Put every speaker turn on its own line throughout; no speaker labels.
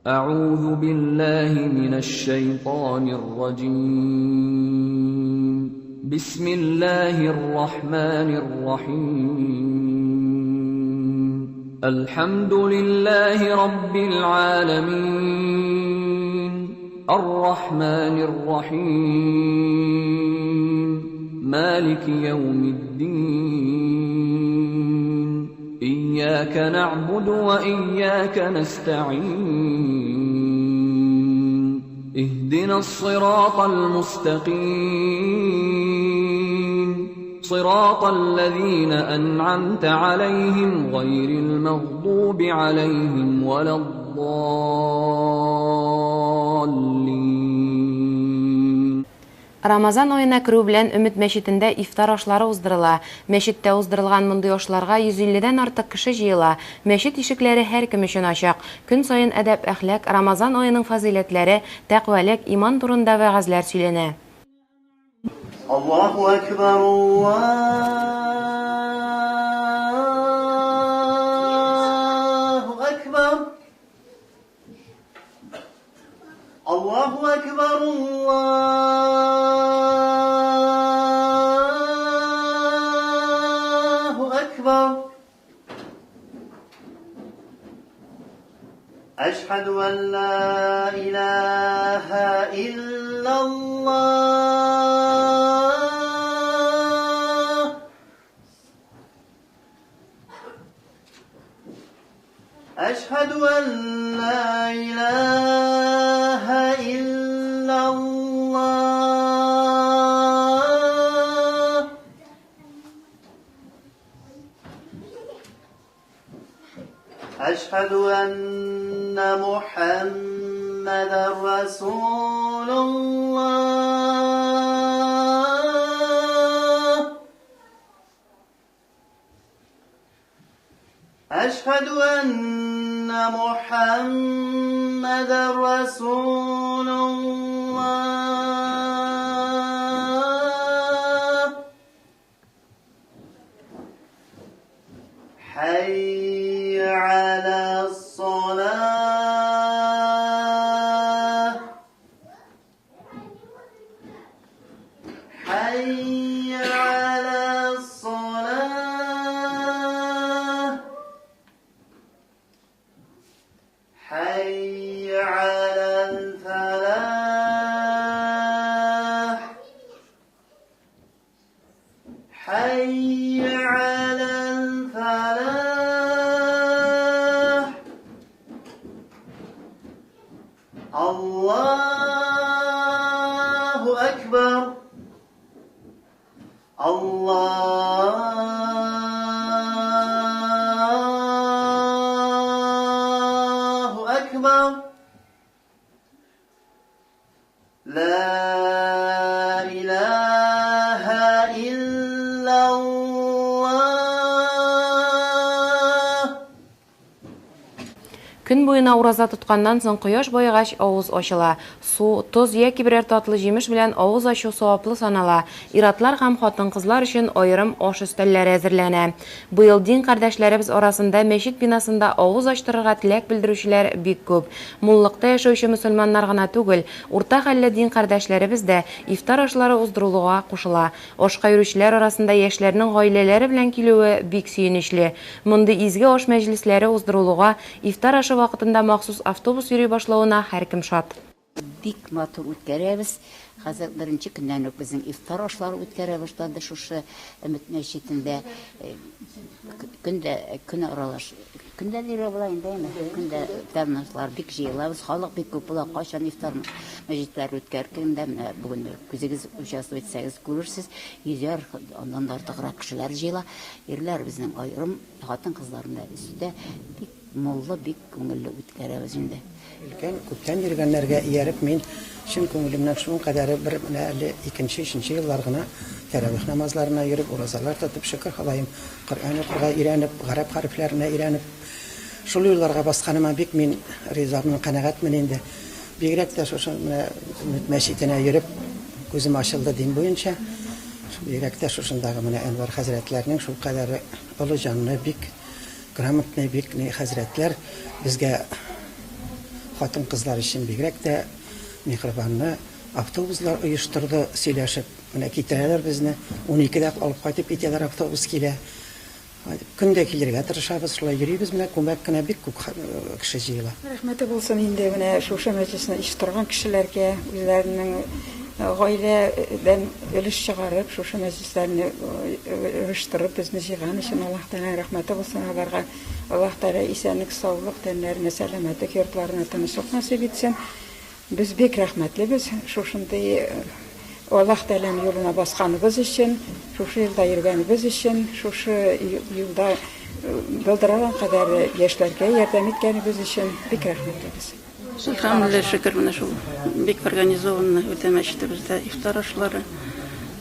Әгъузу биллаһи минәш-шәйтанир раҗим. Бисмиллаһир рахманир рахим. Әлхәмдүлиллаһи раббил галәмин. Ар-рахманир рахим. Малики яумиддин. Ияка нәгъбуду ва ияка нәстәгыйн. Иһдинас сиратал мустәкыйм. Сиратал ләзина әнъамтә аләйһим гайрил мәгъдуби аләйһим вәләд-даллин.
Рамазан аена керү белән Өмет мәчетендә ифтар ашлары уздырыла. Мәчеттә уздырылган мондый ашларга 150 дән артык кеше җыела. Мәчет ишекләре һәркем өчен ачык. Көн саен әдәп-әхлак, Рамазан аеның фазыйләтләре, тәкъвалек, иман турында вәгазьләр сөйләнә.
Аллаһу әкбәр, Аллаһу әкбәр. Аллаһу әкбәр, Аллаһу әкбәр. Әшһәду ән ла илаһа иллаллаһ. Әшһәду ән ла илаһа иллаллаһ. Әшһәду әннә Мухәммәдәр Расулуллаһ. Әшһәду әннә Мухәммәдәр Расулуллаһ. Хәйя галәс-салаһ. Хәйя галәс-салаһ. Хәйя галәл-фәлах. Хәйя галәл-фәлах. Аллаһу әкбәр. Аллаһу әкбәр. Лә илаһә иллаллаһ.
Көн буена ураза тотканнан соң кояш баегач авыз ачыла. Су, тоз яки берәр татлы җимеш белән авыз ачу саваплы санала. Ир-атлар һәм хатын-кызлар өчен аерым аш өстәлләре әзерләнә. Быел дин кардәшләребез арасында мәчет бинасында авыз ачтырырга теләк белдерүчеләр бик күп. Муллыкта яшәүче мөселманнар гына түгел, урта хәлле дин кардәшләребез дә ифтар ашлары уздырылуга кушыла. Ашка йөрүчеләр арасында яшьләрнең гаиләләре белән килүе бик сөенечле. Мондый изге аш мәҗлесләре уздырылуга, ифтар ашы вакытында махсус автобус йөри башлавына һәркем шат.
Бик матур үткәрәбез. Хәзер беренче көннән үк безнең ифтар ашлары үткәрә башланды шушы Өмет мәчетендә. Көн дә, көн аралаш, көн дә дияргә була инде, әйме? Көн дә ифтар бик җыелабыз, халык бик күп була. Кайчан ифтар мәҗлесләре үткәргәндә, менә бүген үзегез участвовать итсәгез күрерсез, йөзәр, аннан да артыграк кешеләр җыела. Ирләр безнең аерым, хатын-кызларны да өстә. Бик муллы, бик күңелле үткәрәбез инде.
Өлкән, күптән йөргәннәргә ияреп, мин чын күңелемнән шуның кадәре бер менә әле икенче, өченче еллар гына тәравих намазларына йөреп, уразалар тотып, шөкер Ходаем, Коръән укырга өйрәнеп, гарәп хәрефләренә өйрәнеп, шул юлларга басканыма бик мин ризамын, канәгатьмен инде. Бигрәк тә шушы менә Өмет мәчетенә йөреп, күзем ачылды дин буенча. Бигрәк тә шушындагы менә Әнвәр хәзрәтләрнең шулкадәре олы җанлы, бик грамотный, бик ни хәзрәтләр безгә Хатын-кызлар өчен бигрәк тә миһербанлы автобуслар оештырды, сөйләшеп. Менә китерәләр безне, уникедә алып кайтып китәләр, автобус килә. Көн дә килергә тырышабыз, шулай йөрибез менә, күмәк кенә бик күп кеше җыела.
Рәхмәте булсын инде менә шушы мәҗлесне оештырган кешеләргә, үзләренең гаиләдән өлеш чыгарып, шушы мәҗлесләрне оештырып безне җыйган өчен Аллаһ Тәгаләнең рәхмәте булсын аларга. Аллаһ Тәгалә исәнлек, саулык, тәннәренә сәламәтлек, йортларына тынычлык насыйп итсен. Без бик рәхмәтлебез шушындый Аллаһ Тәгаләнең юлына басканыбыз өчен, шушы юлда йөргәнебез өчен, шушы юлда булдырган кадәр яшьләргә ярдәм иткәнебез өчен бик рәхмәтлебез.
Әлхәмдүлилләһ, шөкер, менә шул бик организованно үтә мәчетебездә ифтар ашлары,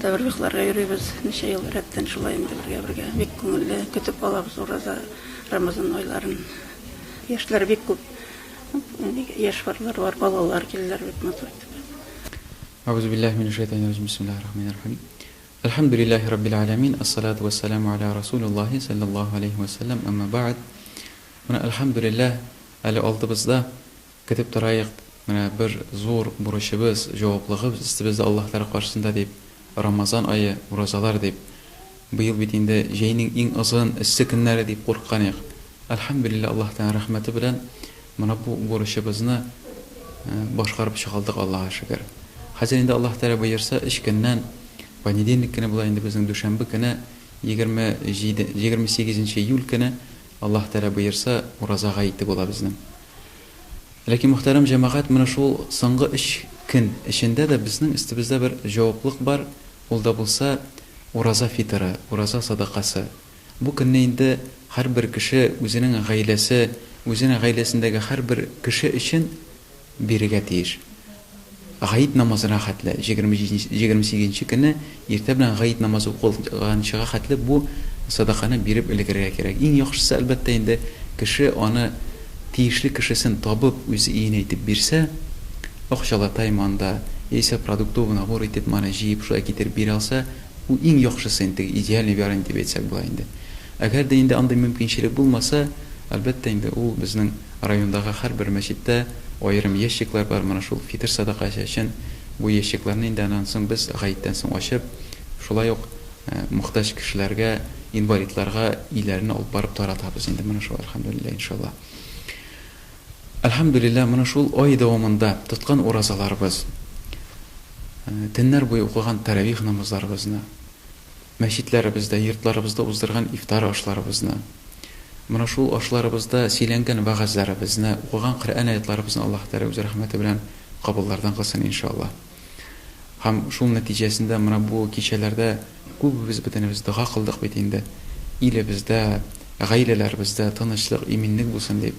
тәбрихларга йөрибез, ничә ел рәттән шулай инде бергә-бергә. Бик күңелле көтеп алабыз ураза, Рамазан айларын. Яшьләр бик күп. Яшь парлар бар, балалар киләләр бик матур итеп.
Әгъузу биллаһи минәш шайтанир раҗим. Бисмиллаһир рахманир рахим. Әлхәмдүлиллаһи раббил галәмин, ассалату вассаламу аля расулиллаһи саллаллаһу алейһи ва сәлләм, әмма бәгъд. Менә әлхәмдүлиллаһ, әле алдыбызда көтеп тораек, менә бер зур бурычыбыз, җаваплыгыбыз өстебездә Аллаһ Тәгалә каршысында дип, Рамазан ае, уразалар дип. Быел бит инде җәйнең иң озын, эссе көннәре дип курыккан идек. Әлхәмдүлилләһ, Аллаһ Тәгаләнең рәхмәте белән менә бу бурычыбызны башкарып чыга алдык, Аллаһка шөкер. Хәзер инде Аллаһ Тәгалә боерса, өч көннән, понедельник көне була инде безнең дүшәмбе көне, 27, 28 нче июль көне, Аллаһ Тәгалә боерса, ураза гаете була безнең. Ләкин, мөхтәрәм җәмәгать, менә шул соңгы өч көн эчендә дә безнең өстебездә бер җаваплык бар, ул да булса, ураза фитыры, ураза садакасы. Бу көнне инде һәрбер кеше үзенең гаиләсе, үзенең гаиләсендәге һәрбер кеше өчен бирергә тиеш. Гает намазына хәтле, 28 нче көнне иртә белән гает намазы укылганчыга хәтле бу садаканы биреп өлгерергә кирәк. Иң яхшысы, әлбәттә инде, кеше аны тиешле кешесен табып, үзе өенә илтеп бирсә, акчалатаймы анда, яисә продуктовый набор итеп аны җыеп шулай китереп бирә алса, бу иң яхшысы инде, теге идеальный вариант дип әйтсәк була инде. Әгәр дә инде андый мөмкинчелек булмаса, әлбәттә инде, ул безнең райондагы һәрбер мәчеттә аерым ящиклар бар, менә шул фитыр сәдакасы өчен бу ящикларны инде аннан соң без гаеттән соң ачып, шулай ук мохтаҗ кешеләргә, инвалидларга өйләренә алып барып таратабыз инде менә шул, әлхәмдүлилләһ, иншалла. Әлхәмдүлилләһ, менә шул ай дәвамында тоткан уразаларыбыз, төннәр буе укыган тәравих намазларыбызны, Мәчетләребездә, йортларыбызда уздырган ифтар ашларыбызны, менә шул ашларыбызда сөйләнгән вәгазьләребезне, укыган Коръән аятларыбызны Аллаһ Тәгалә үз рәхмәте белән кабуллардан кылсын, иншаллаһ. Һәм шул нәтиҗәсендә менә бу кичәләрдә күбебез, бөтенебез дога кылдык бит инде, илебездә, гаиләләребездә тынычлык, иминлек булсын дип.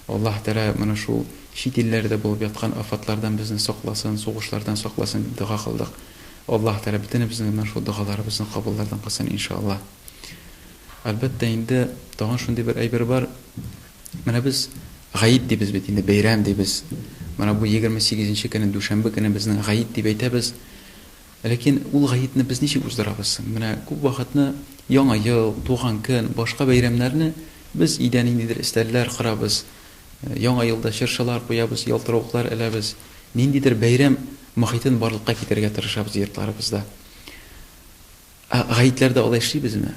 Аллаһ Тәгалә менә шул чит илләрдә булып яткан афәтләрдән безне сакласын, сугышлардан сакласын дип дога кылдык. Аллаһ Тәгалә бөтенебезнең менә шул догаларыбызны кабуллардан кылсын, иншаллаһ. Әлбәттә инде, тагын шундый бер әйбер бар. Менә без гает дибез бит инде, бәйрәм дибез. Менә бу 28 нче көне, дүшәмбе көне безнең гает дип әйтәбез. Ләкин ул гаетне без ничек уздырабыз соң? Менә күп вакытны Яңа ел, туган көн, башка бәйрәмнәрне без өйдә ниндидер өстәлләр корабыз, Яңа елда чыршылар куябыз, ялтыравыклар эләбез, ниндидер бәйрәм мохитен барлыкка китерергә тырышабыз йортларыбызда. Ә гаетләрдә алай эшлибезме?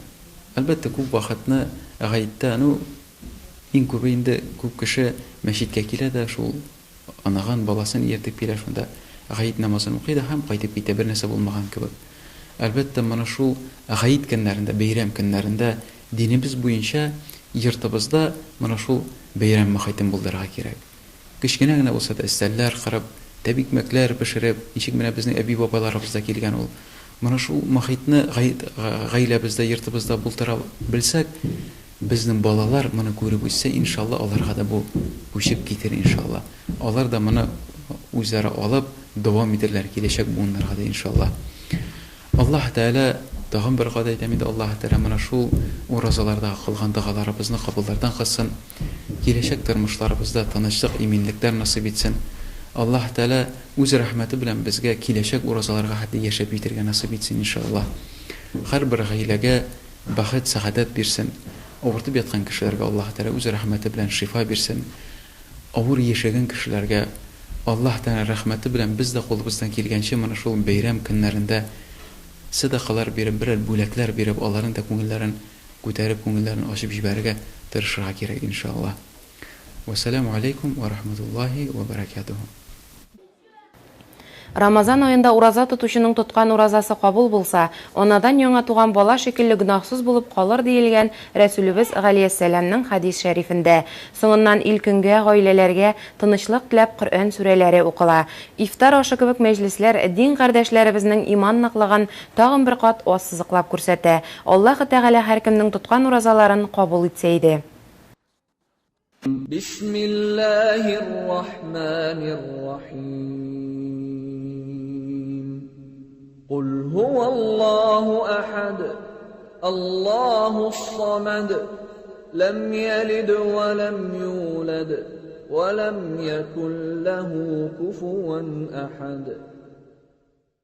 Әлбәттә, күп вакытны гаеттә, ну, иң күбе инде күп кеше мәчеткә килә дә, шул оныгын, баласын ияртеп килә, шунда гает намазын укый да һәм кайтып китә, бернәрсә булмаган кебек. Әлбәттә, моны шул гает көннәрендә, бәйрәм көннәрендә динебез буенча йортыбызда моны шул бәйрәм мохитен булдырырга кирәк. Кечкенә генә булса да өстәлләр корып, тәбикмәкләр пешереп, ничек менә безнең әби-бабайларыбыз да килгән ул. Моны шул мохитне гаиләбездә, йортыбызда булдыра белсәк, безнең балалар моны күреп үссә, иншалла, аларга да бу күчеп китер, иншалла. Алар да моны үзләре алып, дәвам итерләр киләчәк буыннарга да, иншалла. Аллаһ Тәгалә, тагын бер кат әйтәм инде, Аллаһ Тәгалә менә шул уразалардагы кылган догаларыбызны кабуллардан кылсын, киләчәк тормышларыбызда тынычлык, иминлекләр насыйп итсен. Аллаһ Тәгалә үз рәхмәте белән безгә киләчәк уразаларга хәтле яшәп җитәргә насыйп итсен, иншаллаһ. Һәрбер гаиләгә бәхет, сәгадәт бирсен. Авыртып яткан кешеләргә Аллаһ Тәгалә үз рәхмәте белән шифа бирсен. авыр яшәгән кешеләргә Аллаһ Тәгалә рәхмәте белән без дә кулыбыздан килгәнче менә шул бәйрәм көннәрендә сәдакалар биреп, берәр бүләкләр биреп, аларның да күңелләрен күтәреп, күңелләрен ачып җибәрергә тырышырга кирәк, иншаллаһ. Вәссәламү алейкум вә рахматуллаһи вә бәрәкәтүһү.
Рамазан аенда ураза тотучының тоткан уразасы кабул булса, анадан яңа туган бала шикелле гөнаһсыз булып калыр диелгән Рәсүлебез галәйһиссәламнең хәдис шәрифендә. Соңыннан ил-көнгә, гаиләләргә тынычлык теләп Коръән сүрәләре укыла. Ифтар ашы кебек мәҗлесләр дин кардәшләребезнең иман ныклыгын тагын бер кат ассызыклап күрсәтә. Аллаһы Тәгалә һәркемнең тоткан уразаларын кабул итсә иде.
Бисмиллаһир рахманир рахим. Кул һуаллаһу ахад. Аллаһус самад. Ләм ялид ва ләм юлад. Ва ләм якул ләһу куфуан ахад.